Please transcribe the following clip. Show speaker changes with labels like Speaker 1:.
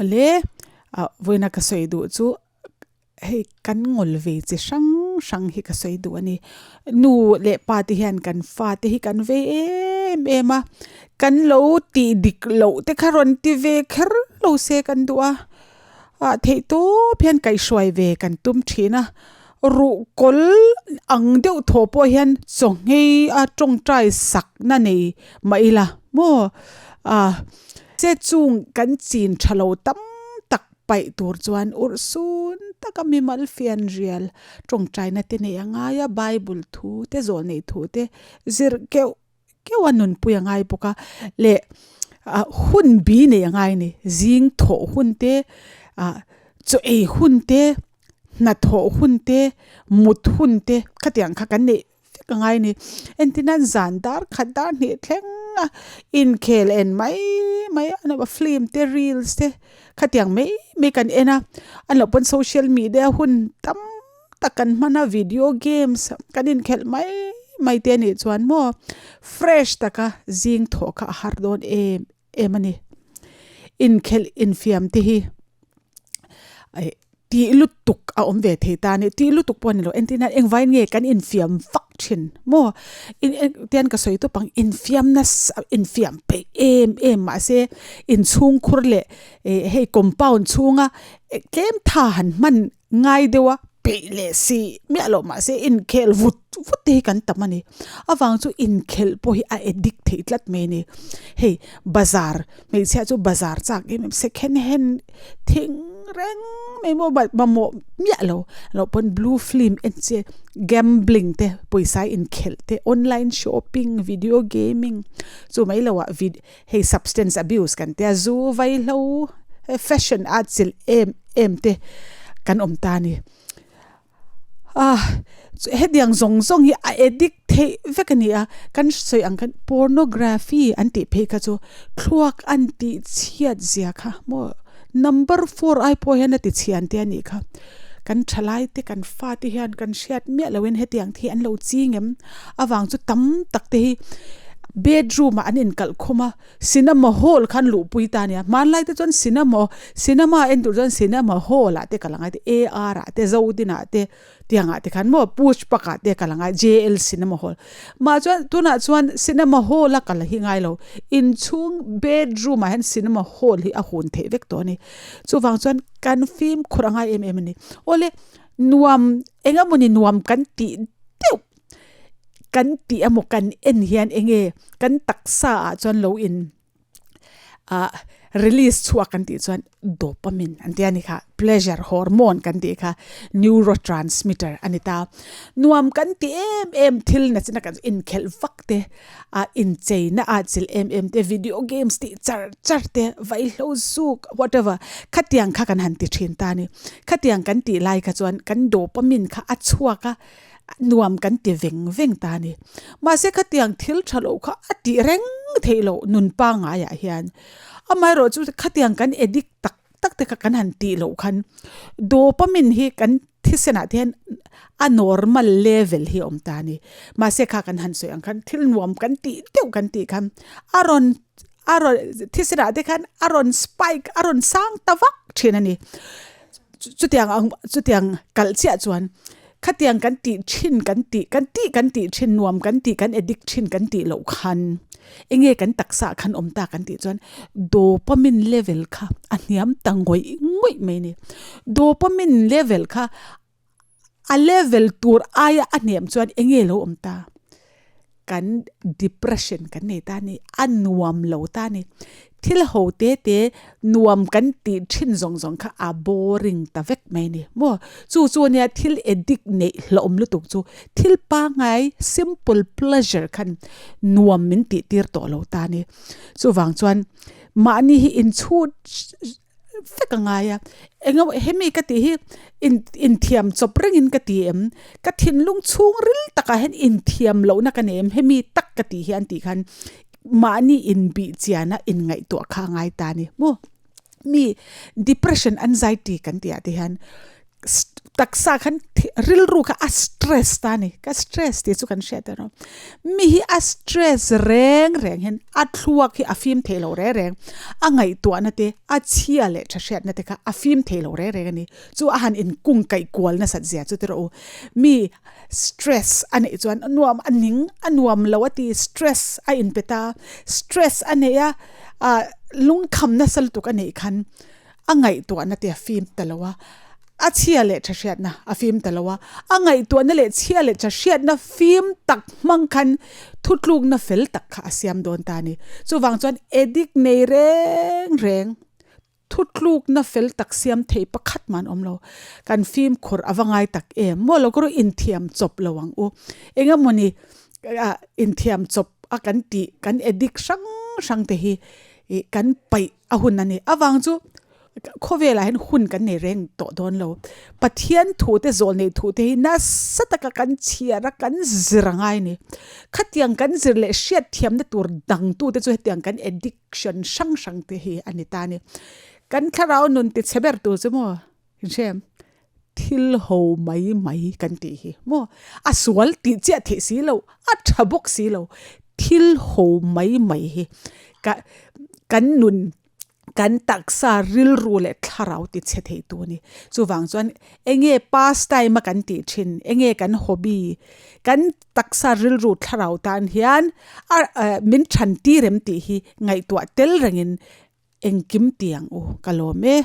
Speaker 1: Awle, vawiina ka sawi duh chu hei kan ngawl ve chi hrang hrang hi ka sawi duh a ni. Nu leh pa te hian kan fate hi kan vei em em a, kan lo tih dik loh te kha rawn ti ve kher lo se kan duh a, ah theih tawp hian kaihhruai ve kan tum thin a, ruhkawl ang deuh thaw pawh hian chaw nghei a tawngtai sak na nei mah ila maw ah che chung kan chin tha lo tam tak paih tur chuan urh sun taka mimal fian rial tawngtaina te nei a ngai a bible thu te zawl nei thu te zir keuh keuh a nunpui a ngai bawk a leh ah hun bi nei a ngai a ni zing thawh hun te ah chaw ei hun te hnathawh hun te mut hun te khatiang kha kan neih vek a ngai a ni entirna zan dar khat dar hnih thleng a inkhel en mai mai a film te reels te khatiang mai mai kan en a a loh pawn social media hun tam tak kan hman a video games kan inkhelh mai mai te anih chuan maw fresh taka zing thawh kha a har dawn em em a ni inkhelh infiam te hi eh tih lutuk a awm ve thei ta a ni tih lutuk pawh a ni lo entir nan engvai nge kan infiam vak thin maw tian ka sawi tawp ang infiam nasa infiam peih em em mahse inchhungkhur leh eh hei compound chhunga tlem tha han hman ngai deuh a peih leh si miah loh mahse inkhel vut vut te hi kan tam a ni avang chu inkhelh pawh hi a addict theih tlat mai a ni hei bazar hmeichhia chu bazar chak em em second hand thing reng mai maw mamawh miah lo loh pawn blue film en che gambling te pawisa inkhelh te online shopping video gaming chu mai loh ah hei substance abuse kan tia zu vaihlo hei fashion a chilh em em te kan awm ta a ni ah hetiang zawng zawng hi a addict theih vek a ni a kan sawi ang khan pornography an tih phei kha chu thluak an tih chhiat zia kha maw number four ai pawh hian a ti chhian te a nih kha kan thalai te kan fate hian kan hriat miah loin hetiang te hi an lo ching em avang chu tam tak te hi bedroom ah an inkalh khawm a cinema hall khan luhpui ta a nia hmanlai te chuan cinema cinema en tur chuan cinema hall ah te kal angai te A_R ah te zodin ah te tiang ah te khan maw pushpak ah te kal angai J_L cinema hall mah chuan tunah chuan cinema hall a kal hi ngai lo inchhung bedroom ah hian cinema hall hi a hun theih vek tawh a ni chuvang chuan kan fimkhur angai em em a ni awle nuam eng emawni nuam kan tih deuh kan tih emaw kan en hian enge kan taksa ah chuan lo in ah release chhuak kan tih chuan dopamine an tia ni kha pleasure hormone kan tih kha neurotransmitter a ni ta nuam kan ti em em thil na china kan inkhelh vak te ah inchei na ah chilh em em te video games tih char char te vaihlo zuk whatever khatiang kha kan han ti thin ta a ni khatiang kan tih lai kha chuan kan dopamine kha a chhuak a. nuam kan ti veng veng ta a ni. Mahse khatiang thil tha loh kha a tih reng theih loh nun pangaiah hian amaherawh chu khatiang kan addict tak tak te kha kan han tih loh khan dopamine hi kan thisenah te hian a normal level hi a awm ta a ni. Mahse kha kan han sawi ang khan thil nuam kan tih deuh kan tih khan a rawn a rawn thisenah te khan a rawn spike a rawn sang ta vak thin a ni. Chutiang ang chutiang kalh chiah chuan Khatiang kan tih thin kan tih kan tih kan tih thin nuam kan tih kan addict thin kan tih loh khan enge kan taksa ah khan awm ta kan tih chuan dopamine level kha a hniam ta ngawih ngawih mai a ni. Dopamine level kha a level tur aia a hniam chuan enge lo awm ta? Kan depression kan nei ta a ni, a nuam lo ta a ni. Thil ho te te nuam kan tih thin zawng zawng kha a boring ta vek mai a ni maw. Chu chu ania thil addict neih hlauhawm lutuk chu thil pangngai simple pleasure khan nuam min tih tir tawh lo ta a ni. Chuvang chuan mahni hi inchhut vek a ngai a eng emaw hemi ka tih hi in inthiam chawp rengin ka ti em ka thinlung chhung ril takah hian inthiam lohna ka nei em hemi tak ka tih hian tih khan mahni inbih chiana inngaihtuah kha a ngai ta a ni maw mi depression anxiety kan tih ah te hian. taksa khan rilru kha a stress ta a ni ka stress tih chu kan hriat erawh mi hi a stress reng reng hian a thluak hi a fim thei lo reng reng a ngaihtuahna te a chhia leh tha hriatna te kha a fim thei lo reng reng a ni chu a han inkung kaih kual nasat zia chu tiraw u mi stress a neih chuan a nuam a ning a nuam lo a ti stress a inpe ta stress a neih a ah lungkham nasa lutuk a neih khan a ngaihtuahna te a fim ta lo a, a chhia leh tha hriatna a fim ta lo a, a ngaihtuahna leh chhia leh tha hriatna fim tak hmang khan thutlukna fel tak kha a siam dawn ta a ni. Chuvang chuan addict nei reng reng thutlukna fel tak siam thei pakhat mah an awm lo. Kan fimkhur a va ngai tak em maw lo ka rawh inthiam chawp lo ang u. Engemawni ah inthiam chawp a kan tih kan addict hrang hrang te hi ih kan paih a hun a ni. Avang chu khawvelah hian hun kan nei reng tawh dawn lo. Pathian thu te zawl nei thu te hi nasa taka kan chhiar a kan zir a ngai a ni. Khatiang kan zir leh hriat thiamna tur dang tu te chu hetiang kan addiction hrang hrang te hi a ni ta a ni. Kan thlarau nun ti chhe ber tur chu maw inhrem thil ho mai mai kan tih hi maw a sual tih chiah theih si lo a tha bawk si lo thil ho mai mai hi ka kan nun kan taksa rilru leh thlarau ti chhe thei tu a ni chuvang chuan enge pastime a kan tih thin enge kan hobby kan taksa rilru thlarau tan hian a min than tir em tih hi ngaihtuah tel rengin engkim ti ang u ka lawm e.